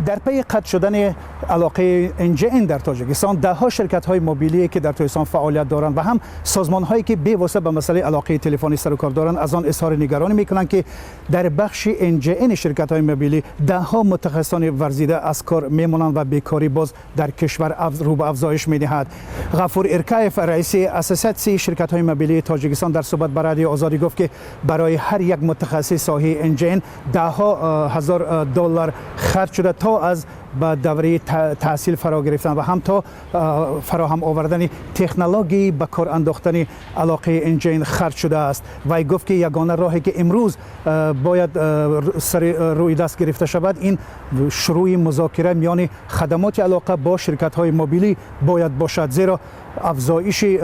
Дар пайи қатъ шудани алоқаи NGN дар Тоҷикистон, даҳҳо ширкатҳои мобилие, ки дар Тоҷикистон фаъолият доранд, ва ҳам созмонҳое, ки бевосита ба масъалаи алоқаи телефонӣ сарукор доранд, аз он изҳори нигаронӣ мекунанд, ки дар бахши NGN ширкатҳои мобилӣ даҳҳо мутахассисони варзида аз кор мемонанд ва бекорӣ боз дар кишвар рӯ ба афзоиш медиҳад. Ғафур Иркаев, раиси Ассотсиатсияи ширкатҳои мобилии Тоҷикистон, дар суҳбат ба Радиои Озодӣ гуфт, ки барои ҳар як мутахассиси соҳаи NGN даҳҳо ҳазор доллар харҷ шуда, то аз ба давраи таҳсил фаро гирифтан ва ҳам то фароҳам овардани технологияи ба кор андохтани алоқаи NGN харҷ шудааст. Вай гуфт, ки ягона роҳе, ки имрӯз бояд сари рӯи даст гирифта шавад, ин шурӯъи музокира миёни хадамоти алоқа бо ширкатҳои мобилӣ бояд бошад, зеро афзоиши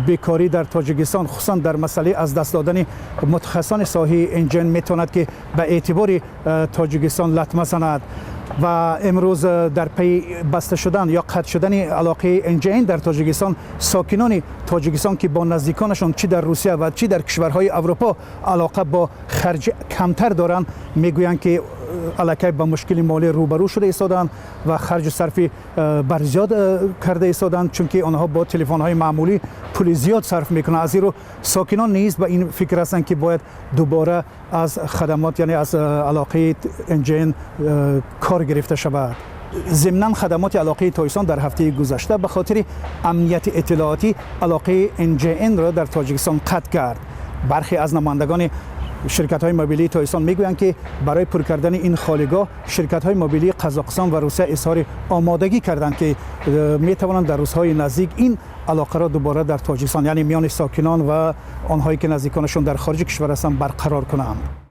бекорӣ дар Тоҷикистон, хусусан дар масъалаи аз даст додани мутахассисони соҳаи NGN, метавонад, ки ба эътибори Тоҷикистон латма занад. Ва имрӯз дар пайи баста шудан ё қатъ шудани алоқаи NGN дар Тоҷикистон, сокинони Тоҷикистон, ки бо наздиконашон чӣ дар Русия ва чӣ дар кишварҳои Аврупо алоқа бо харҷи камтар доранд, мегӯянд, ки аллакай ба мушкили молӣ рӯбарӯ шуда истодаанд ва харҷу сарфи барзиёд карда истодаанд, чунки онҳо бо телефонҳои маъмулӣ пули зиёд сарф мекунанд. Аз ин рӯ сокинон низ ба ин фикр ҳастанд, ки бояд дубора аз хадамот, яъне аз алоқаи NGN кор гирифта шавад. Зимнан, хадамоти алоқаи Тоҷикистон дар ҳафтаи гузашта ба хотири амнияти иттилоотӣ алоқаи NGN-ро дар Тоҷикистон қатъ кард. Бархе аз намояндагони ширкатҳои мобилии Тоҷикистон мегӯянд, ки барои пур кардани ин холигоҳ ширкатҳои мобилии Қазоқистон ва Русия изҳори омодагӣ карданд, ки метавонанд дар рӯзҳои наздик ин алоқаро дубора дар Тоҷикистон, яъне миёни сокинон ва онҳое, ки наздиконашон дар хориҷи кишвар ҳастанд, барқарор кунанд.